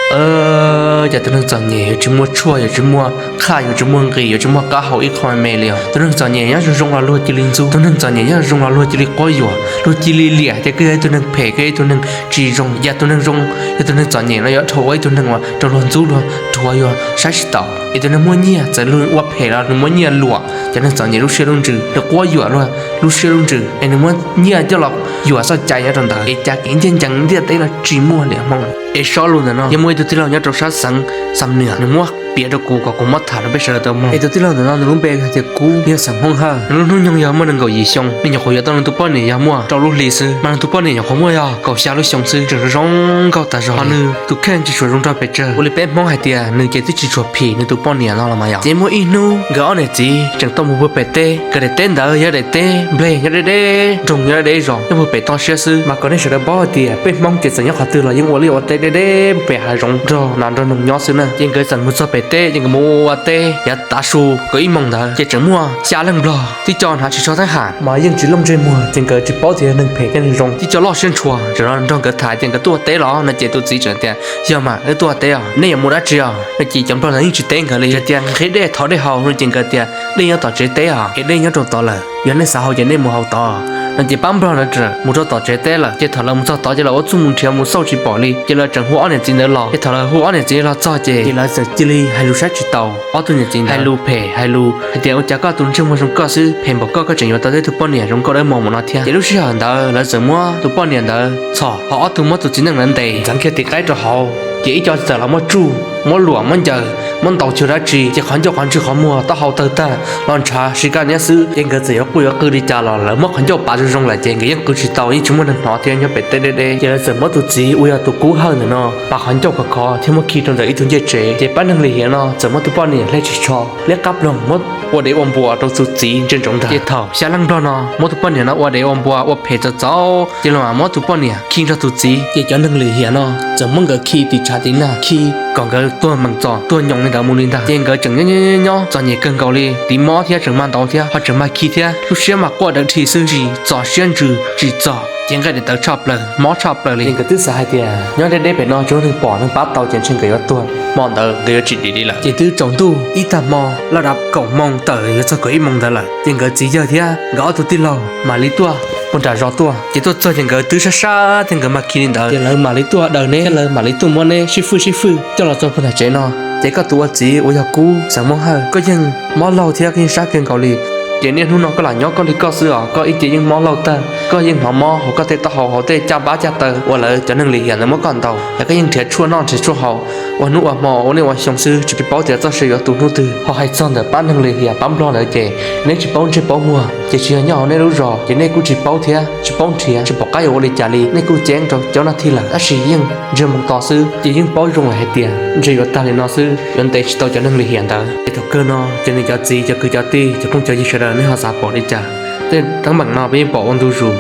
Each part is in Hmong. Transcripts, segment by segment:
Cas tus neeg txom nyem yuav tsis muaj tshuaj, yuav tsis muaj qhaj, yuav tsis muaj nqis, yuav tsis muaj qab hau ib qho me li os. Tus neeg txom nyem nyob zoo zoo los luag cia li ntxub, tus neeg txom nyem nyob zoo zoo los luag cia li quab yuam, luag cia li liam tias koj yog ib tug neeg phem, koj yog ib tug neeg tsis zoo. Yog tus neeg zoo, yog tus neeg txom nyem no yuav dhau ua ib tug neeg uas raug luag ntxub luag rhuav, yuav saib tsis taus. Es tus neeg muaj nyiaj txawm luag ua phem los nws muaj nyiaj luam, cov neeg txom nyem lub siab lub ntsws, nws quab yuam luag lub siab lub ntsws es nws muab nyiaj coj los yuam txoj cai nyob rau ntawd, es cas kev ncaj ncees ntiaj teb no tsis muaj li Hmoob. Es sob lus ntawm no yog muaj ib tug tij laug nyob rau sab xeev Xam Nuam, nws muab piav rau kuv kom kuv muab tham rau peb sawv daws tau mloog. Es tus tij laug ntawm no nws lub npe hais tias Kub, yog xeem Hmoob Hawj. Nws lub hnub nyoog yog muaj nees nkaum yim xyoo, nws nyuam qhuav yuav tau nws tus poj niam yog muaj rau lub hli xwb, mas nws tus poj niam nyuam qhuav muaj yog kaum xya lub xyoo xwb, tseem zoo nkauj tas zog. Ho nws tus kheej tsis tshua zoo nrog pes tsawg. Ua li peb Hmoob hais tias nws ces twb tsis tshua phim nws tus poj niam no los mas yog. Ces muaj ib hnub nkawd ob niam txiv tseem tuaj mus puag pem teb. Nkawd daim teb ntawd yog daim teb nplej nyob deb deb, nroog nyob deb deb zos, nyob puag pem toj siab xwb. Mas kom nej sawv daws paub hais tias peb Hmoob ces txawm nyob qhov twg los yeej ua liaj ua teb deb deb puag pem hav zoov nrog nas nrog noog nyob xwb na. Ces nkawd txawm mus txog pem teb ces nkawd mus ua ua teb, yav tav su kaum ib moos ntawd ces tseem muaj xya leej nplog twb coj hnav tsis tshua thab ham, mas yeej tsis loj ntsej muag, ces nkawd tsis paub tias yog neeg phem thiab neeg zoo, twb coj loj siab ntshua. Tseem los nrog nkawd tham tias nkawd tuaj ua teb los no, ces tus txiv tseem tias yog mas, wb tuaj ua teb os, nej yuav mus dab tsi os no? Ces cov nplog ntawd yeej tsis teb nkawd li, tias nqhis dej thov dej haus no, ces nkawd tias dej nyob tom tsev teb os, es dej nyob rau tod lawm, yog nej xav haus ces nej mus haus tod no. Ces pab nplog ntawd tseem mus rau tom tsev teb lawm. Ces thaum lawv mus txog tod ces lawv ua txuj mus nrhiav mus xauj tsis pom li, ces lawv tseem hu ob niam txiv ntawd los. Ces thaum lawv hu ob niam txiv los txog ces, ces lawv txawm cia li hais lus saib tsis taus ob tug niam txiv ntawd, hais lus phem, hais lus hais tias ua cas koj tus ntsej muag zoo koj xwb, phem npaum koj, koj tseem yuav tau tej tug poj niam zoo nkauj dawb mos mus no thiab. Ces lub sij hawm ntawd lawv txawm muab tus poj niam ntawd txhom, ho ob tug muab tus txiv neej ntawd ntes ntxeev kiag tim qaib rau hauv. Ces ib co txawm los muab tsuj, muab luam, muab ncaws, muab ntaus cuag dab tsi, ces qhov ncauj qhov ntswg qhov muag taub hau tawg tag los ntshav si kaj niab xwb. Ces nkawd txawm yuav quaj yuav qw li cas los lawv muab qhov ncauj pav zoo zoo lawm ces nkawd yeej qw tsis tau, yeej tsis muaj neeg hnov thiab, nyob pem teb deb deb. Ces lawv txawm muab tus txiv uas yog tus Kub Hawj ntawm no pav qhov ncauj khov khov thiab muab khi rau ntawm ib tug ncej tsev. Ces pab neeg lim hiam no txawm muab tus poj niam hle tsis tsho, liab qab ploog muab ua dev ua npua rau tus txiv ntsia ntsoov ntag. Ces thaum xya leej nplog no muab tus poj niam no ua dev ua npua ua phem txaus txaus, ces los muab tus poj niam khi nrog tus txiv. Ces cov neeg lim hiam no txawm muab nkawd khi tim tshav tim nag, khi kom nkawd tuag meem txom tuag nyoos li ntawd mus li ntag. Ces nkawd tseem nyob nyob nyob txom nyem kawg nkaus li, tiv mob thiab tseem mag ntaus thiab ho tseem mag khi thiab, lub siab mas quaj dawb dhi xwb, tsis txom siab ntsws tsis txom, ces nqaij daim tawv tshaj plaws, mob tshaj plaws li. Ces nkawd twb xav hais tias nyob deb deb pem no tsuas muaj neeg pom neeg pab tau ces ntshe nkawd yuav tuag hmo ntawd, nkawd yuav tsis dim li lawm. Ces twb tsaus ntuj ib tag hmo, laj dab kaum moos tawm yuav txog kaum ib moos ntawd lawm, ces nkawd txiv yawg thiab nkawd ob tug tij laug mam li tuaj puag nram zos tuaj. Ces tuaj txog ces nkawd twb sab sab thiab nkawd mag khi li ntawd, ces lawv mam li tuaj daws neb thiab lawv mam li tuaj muab neb sib fwj sib fwj coj los txog puag nram tsev no. Ces koj tus ua txiv uas yog Kub xeem Hmoob Hawj, koj yeej mob laug thiab koj yeej sab kawg nkaus li. Ces niaj hnub no koj lam nyob koj li koj xwb os, koj ib ce yeej mob laug tag, koj yeej hnov mob hauv koj tej taub hau hauv tej caj npab caj taw uas lawv cov neeg lim hiam ntawd muab koj ntaus, es koj yeej nrhiav tshuaj noj nrhiav tshuaj haus ua hnub ua hmo ua niaj ua xyoo xwb, tsis paub tias txoj sia yuav tu hnub twg. Ho hais txog ntawm pab neeg lim hiam pab nplog ntawd ces neb tsis paub ntsej paub muag, ces tsis yog nyob hauv neb lub zos ces nej kuj tsis paub thiab tsis paub nrhiav, tsis pom qab yuav ua li cas li, nej kuj ceeb rau cov naj thij lawm, tab sis yeej ntsiag moo to xwb, ces yeej paub zoo lawm hais tias ntshe yuav tag li no xwb, yuav ntes tsis tau cov neeg lim hiam ntawd. Ces thaum kawg no ces nws cov txiv cov kwv cov tij cov phooj cov ywg sawv daws nej ho xav pom li cas? Tej teeb meem no peb yeej pom ua ntu zus,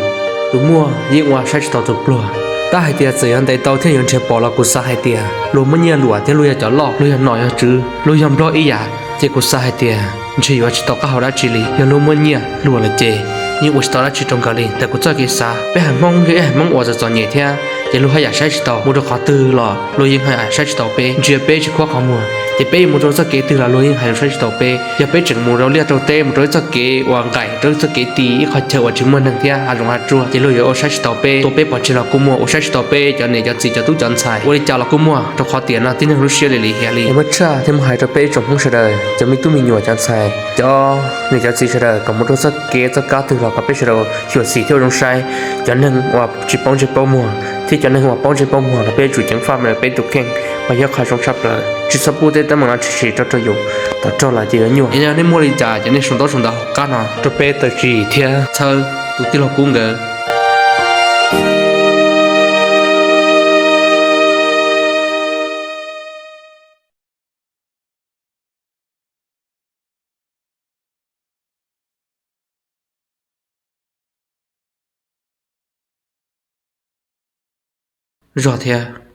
tus muaj yeej ua saib tsis taus tus pluag. Tab hais tias txawm yuav ntes tau thiab yuav nrhiav pom los kuv xav hais tias luag muaj nyiaj luam thiab luag yog cov loj, luag yog nom yog tswv, luag yog nplog ib yam, ces kuv xav hais tias ntshe yuav tsis tau qab hau dab tsi li. Yog luag muaj nyiaj luam lawm ces yeej ua tsis tau dab tsi rau nkawd li. Ntawm kuv txoj kev xav, peb haiv Hmoob yog ib haiv Hmoob uas txom txom nyem thiab, ces luag haj yam saib tsis taus, mus rau qhov twg los luag yeej haj yam saib tsis taus peb, ntsia peb tsis khuab qhov muag. Ces peb yuav mus rau txoj kev twg los luag yeej hais lus saib tsis taus peb. Yog peb tseem mus rau liaj rau teb, mus rau ib txoj kev uas nqaim rau ib txoj kev ti ib qhov chaw uas tsis muaj neeg thiab hav zoov hav tsuag, ces luag yuav ua saib tsis taus peb. Tua peb pov tseg los kuj muaj, ua saib tsis taus peb cov niam cov txiv cov tub cov ntxhais, ua li cas los kuj muaj, rau qhov tiam no tib neeg lub siab lim lim hiam li. Es muab tshaj thiab muab hais rau peb ib tsoom Hmoob sawv daws, cov me tub me nyuam cov ntxhais, cov niam cov txiv sawv daws kom mus rau txoj kev txoj kab twg los kom peb sawv daws xyuam xim thiab ua zoo saib. Cov neeg uas tsis paub ntsej paub muag thiab cov neeg uas paub ntsej paub muag los peb yuav tsum ceev faj me peb tus kheej, mas yog qhov zoo tshaj plaws. Tsis txhob pub tej teeb meem no tshwm sim rau rau yus, thaum raug lawm ces yuav nyuaj. Yog nej muaj li cas ces nej sau ntaub sau ntawv hauv qab no rau peb tawm tsim thiab txhawb tus tij laug Kub nkawd. Zog thiab.